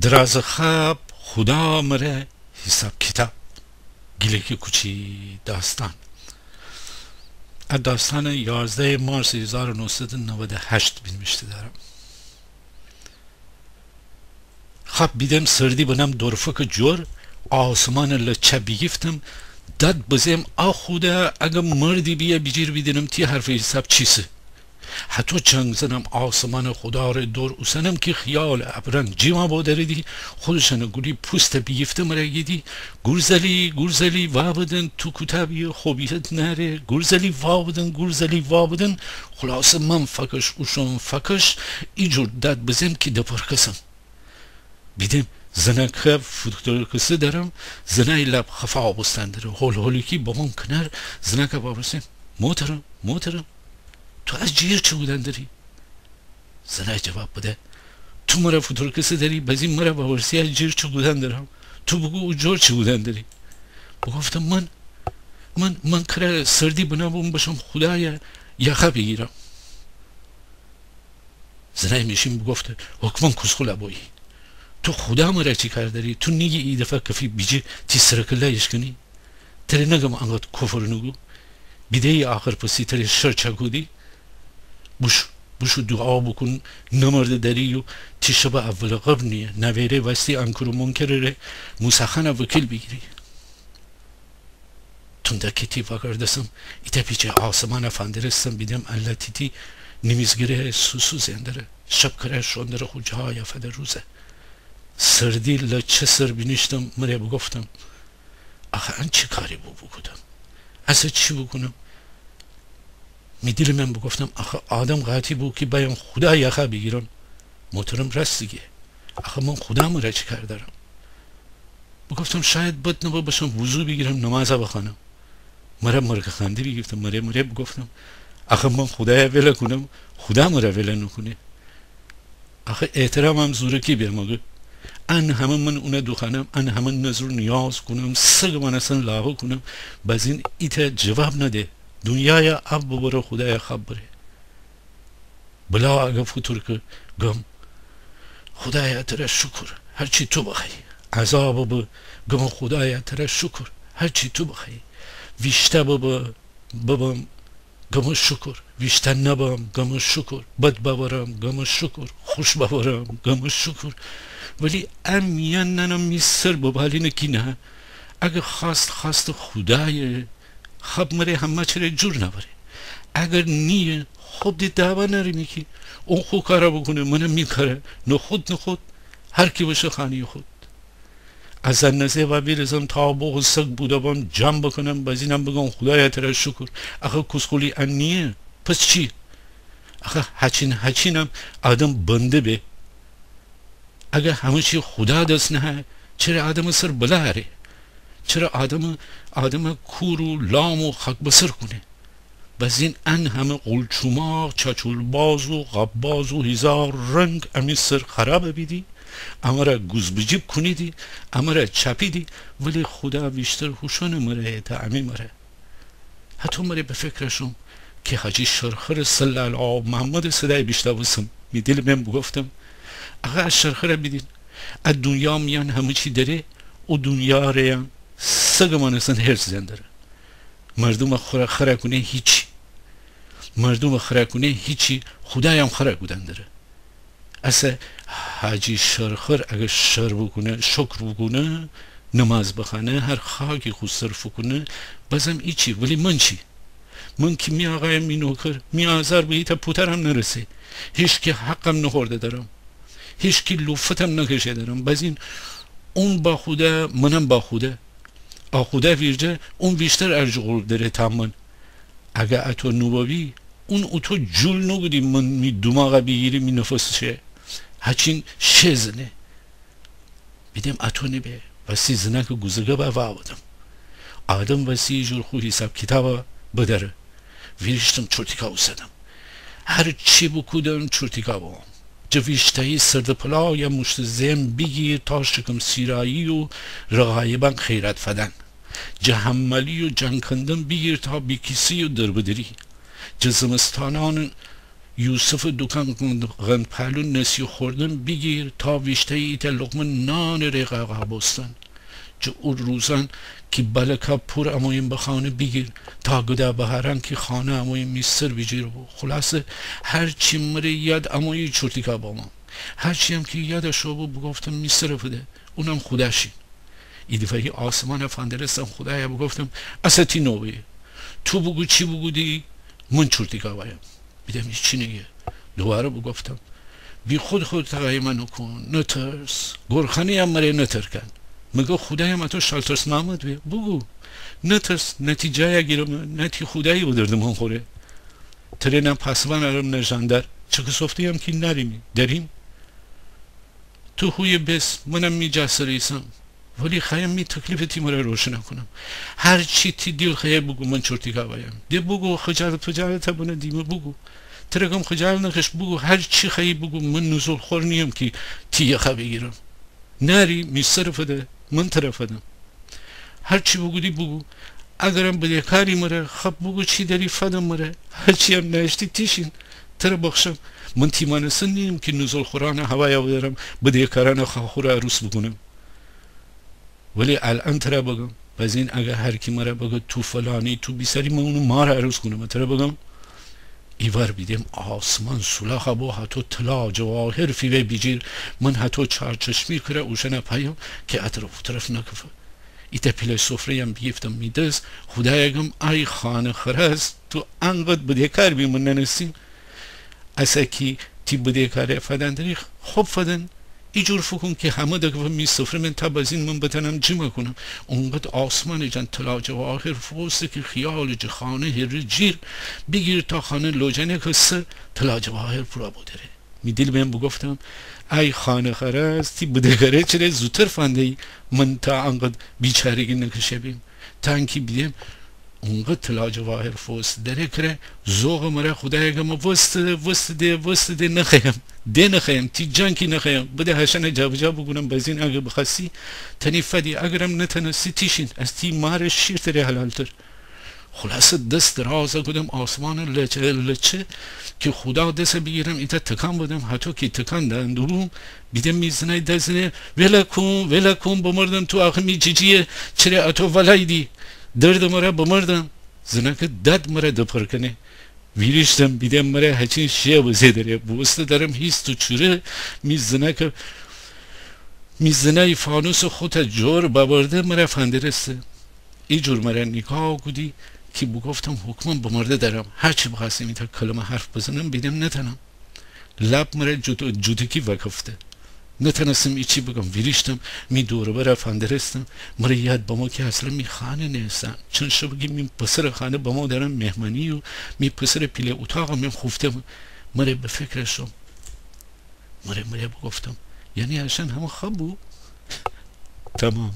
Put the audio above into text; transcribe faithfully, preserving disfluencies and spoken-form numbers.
درازٚ خب، خودا مره حیساب کیتاب. گیلکی کوچی داستان. ا داستانَ یازده مارس هزار و نوصد و نود و هشت بینیویشته دارم. خب بیدم سردی بنم دورفکٚ جور، آسمانٚ لچه بیگیفتم، داد بزم: آ خودا، اگر مردی بیه بیجیر بیدینم تی حرفٚ حیساب چیسه. هتو چنگ زنم آسمانٚ خودا ره دور اوسنم کی خیالٚ ابران جیما بودریدی، خودشانٚ گولی پوسته بیگیفته مره گیدی: گورزلی، گورزلی، وابدن، تو کوتا بیه، خو بیهد نره، گورزلی، وابدن، گورزلی، وابدن. خلاصه من فکش، اوشون فکش، ایجور داد بزم کی دپرکسم. بیدم زناکه فوتورکسه درم، زنای لب خفا بوستن دره. هول هولکی بمم کنار، زناکه واورسم: محترم، محترم، تو ا جیر چی بودن دری؟ زنای جواب بده: تو مره فوتورکسه دری، بزین مره واورسی ا جیر چی بودن درم؟ تو بوگو او جور چی بودن دری؟ بوگفتم: من، من، من کره سردی بنابوم بشم خودایه یخه بیگیرم. زنای میشیم بوگفته: حکمن کوسخولا بویی. تو خودا مره چی کار دری؟ تو نیگی ای دفعه کفی بیجی تی سرکله ایشکنی؟ تره نگم انقد کفر نوگو؟ بیده‌یی آخر پسی تره شر چاکودی؟ بوشو، بوشو دوعا بوکون، نمرده دری و تی شبه اولٚ قبر نیه. نویره وستی انکر و منکرٚ ره موسی خانه وکیل بیگیری. تونده کیتی واگردسم، ایتا پیچه آسمانه فندرستم، بیدم الله تیتی نیمیزگره سوسو زئندره، شب کره شوندره خو جایه فده روزه. سردی لچه سر بینیشتم، مره بوگفتم: آخه ان چی کاری بو بوکودم؟ اسه چی بوکونم؟ می دیلٚ من بوگفتم: آخه آدم قاطی بو کی بایم خودا یخه بیگیرم. محترم راست گه. آخه من خودا مره چی کار دارم؟ بوگفتم شاید بد نبه بشم وضو بیگیرم، نمازه بخوانم. مره مرگه خنده بیگیفتم، مره مره بوگفتم: آخه من خودایه وله کونم، خودا مره وله نوکونه. آخه احترامم زورکی به مگه؟ ان همه من اونه دوخوانم، ان همه نذر و نیاز کونم، سگٚ مانستن لاهو کونم، بازین ایته جواب نده. دونیایه آب ببره، خودایه خب بره. بلا اگه فوتورکه گم خودایه تره شکر، هرچی تو بخوای. عذاب ببه گم خودایه تره شکر، هرچی تو بخوای. ویشته ببه، ببم گم شکر، ویشته نبم گم شکر، بد ببرم گم شکر، خوش ببرم گم شکر. ولی ا میان ننم می سر ببالینه کی نه، اگه خواست خواست خودایه، خب مره همه چره جور نبره. اگر نیه، خب ده دعوا نریم کی. اون خو کاره بوکونه، منم می کاره. نخود نخود، هر کی بشه خانه‌یٚ خود. از اندازه وابیرزم تا بوقٚ سگ بوده بم، جم بکنم، بازینم بگم خودایه تره شکر. آخه کوسخولی ان نیه، پس چی؟ آخه هچین هچینم آدم بنده به. اگه همه چی خودا دس نهه، چره آدمٚ سر بلا اره؟ چره آدمٚ، آدمٚ کور و لام و خاک‌بسر کونه؟ بازین ان همه قولچوماق، چاچول‌باز و قاب‌باز و هیزار رنگ امی سر خرابه بیدی، امره گوزبجیب کونیدی، امره چپیدی، ولی خودا ویشتر هوشانه مره تا امی مره. هتو مره به فکر شوم کی حاجی شرخرٚ صلی الله محمدٚ صدای بیشنوستم. می دیلٚ من بوگفتم، آقا، ا شرخره بیدین، ا دونیا میان همه چی دره، او دونیا ره هم سگٚ مانستن هرس زئندره. مردومه خره کونه هیچی. مردومه خره کونه هیچی، خودایم خره کودن دره. اسه حاجی شرخر اگر شر بوکونه، شکر بوکونه، نماز بخوانه، هر خاکی خو سر فوکونه، بازم ایچی، ولی من چی؟ من کی می آقایم می نوکر، می آزار به ایتا پوترم نرسه. هیشکی حقم نخورده درم. هیشکی لوفتم نکشه درم. بازین اون با خودا، منم با خودا. آ خودا ویرجه، اون ویشتر ارج غرب دره تا من. اگه اتو نوبابی، اون اوتو جول نوگودی من می دوماغه بیگیری می نفس شه. هچین شه زنه. بیدم اتو نبه، وسی زنکه گوزگه به وابدم. آدم وسی جور خو حیساب کیتابه بدره. ویریشتم چورتیکا اوسدم. هر چی بوکودم چورتیکا بوم. جه ویشتایی سردٚ پلا یا موشتٚ زئم بیگیر تا شکم سیرایی و رقایبان خیرات فدن. جه حمالی و جنگ کندن بیگیر تا بیکیسی و دربدری. جه زمستانان یوسفٚ دوکان قند، قندپلو نصیحت خوردن بیگیر تا ویشتأیی ایتأ لقمه نانٚ ره قاقا بوستن. جٚه او روزأن کی بلکا پور اموییم به خانه بیگیر تا گدا بهارأن کی خانه اموییم می سر بیجیر بو. خلاصه هر چی مره یاد امویی چورتیکا بامم. هر چییم کی یاد شو بو بوگفتم می سر فده، اونم خودا شین. ایدفعه‌یی آسمانه فندرستم خودایه بوگفتم اسه تی نوبه‌یه. تو بوگو چی بوگودی، من چورتیکا وایم. بیدم هیچی نیگه. دوواره بوگفتم بیخود خودته قایمه نوکون، نترس. گورخانه‌یم مره نترکن. مگه خودایم اتو شالترس محمد به؟ بوگو. نترس، نه تی جایه گیرم، نه تی خودایی به درد من خوره. تره نه پاسبان ارم نه ژاندار. چه کسفته‌یم کی نریمی، دریم. تو هویه بس، منم می جا سر ایسم. ولی خایم می تکلیفه تی مره روشنه کونم. هر چی تی دیل خوأیه بوگو، من چورتیکا وایم. ده بوگو، خجالت پجالته بنه دیمه بوگو. تره گم خجالت نکش بوگو، هر چی خوأیی بوگو، من نزول خور نییم کی تی یخه بیگیرم. ناری می سر فده، من تره فدم. هر چی بوگودی بوگو. اگرم بدهکاری مره، خب بوگو چی دری فدم مره. هر چییم نأشتی تی شین، تره بخشم. من تی مأنستن نییم کی نزول خورانه هوایه اودرم، بدهکارانه خاخوره عروس بوکونم. ولی الأن تره بگم، بزین اگر هر کی مره بگه تو فلانی، تو بیساری، من اونٚ ماره عروس کونم. تره بگم ایوار بیدم آسمان سولاخ بو، هتو طلا جواهر فیوه بیجیر. من هتو چارچشمی کره اوشأنه پایم کی اطراف و طرف نکفه. ایتأ پیله سفره‌یم بیگیفتم می دس، خودایه گم ای خانه خرس، تو انقد بدهکار بی من ننسیم. اسه کی تی بدهکاره فدن دری، خب فدن. ایجور فوکون کی همه دکفه می سفره من تا بزین من بتأنم جیمه کونم. اونقد آسمانٚ جان طلا جواهر فوسته کی خیالٚ جه خانه هره جیر، بیگیر تا خانه لوجنه کسه طلا جواهر پورا بودره. می دیل بیم بوگفتم ای خانه خرس، تی بدهکاره چره زوتر فنده‌یی، من تا انقد بیچارگی نکشه بیم. تا انکی بیدم اونقد طلا جواهر فوسته دره کره، ذوقٚ مره خودایه گم وستده، وستده، وستده، نخوأیم، ده نخوأیم، تی جان کی نخوأیم، بده هشأنه جابجا بوکونم، بزین اگر بخوأستی تأنی فدی، اگرم نتأنستی تی شین، از تی ماره شیر تره حلالتر. خلاصه دس درازه کودم آسمانٚ لچه لچه کی خودا دسه بیگیرم ایتأ تکان بدم، هتو کی تکان دأن دوبوم بیدم می زنای داد زنه ویله کون، ویله کون، بمردم، تو آخه می جیجی‌یه چره اتو ولایدی؟ دردٚ مره بمردم. زنکه داد مره دپرکأنه. ویریشتم بیدم مره هچین شیه بزه دره. بوسته درم هیست و چوره. می زنکه، می زنای فانوسٚ خوته جور ببرده مره فندرسته. ایجور مره نیگاه کودی کی بوگفتم حکماً بمرده درم. هرچی بخوأستم ایتأ کلمه حرف بزنم بیدم نتأنم. لب مره جوت-، جوتکی وکفته. نتأنستم ایچی بگم. ویریشتم، می دور و بره فندرستم. مره یاد بمو کی اصلاً می خانه نیسه. چند شبه کی می پسرٚ خانه بمو درم مهمانی و می پسرٚ پیله اوتاقٚ مین خوفتم. مره به فکر شوم. مره، مره بوگفتم یعنی اشأن همه خب بو؟ تمام.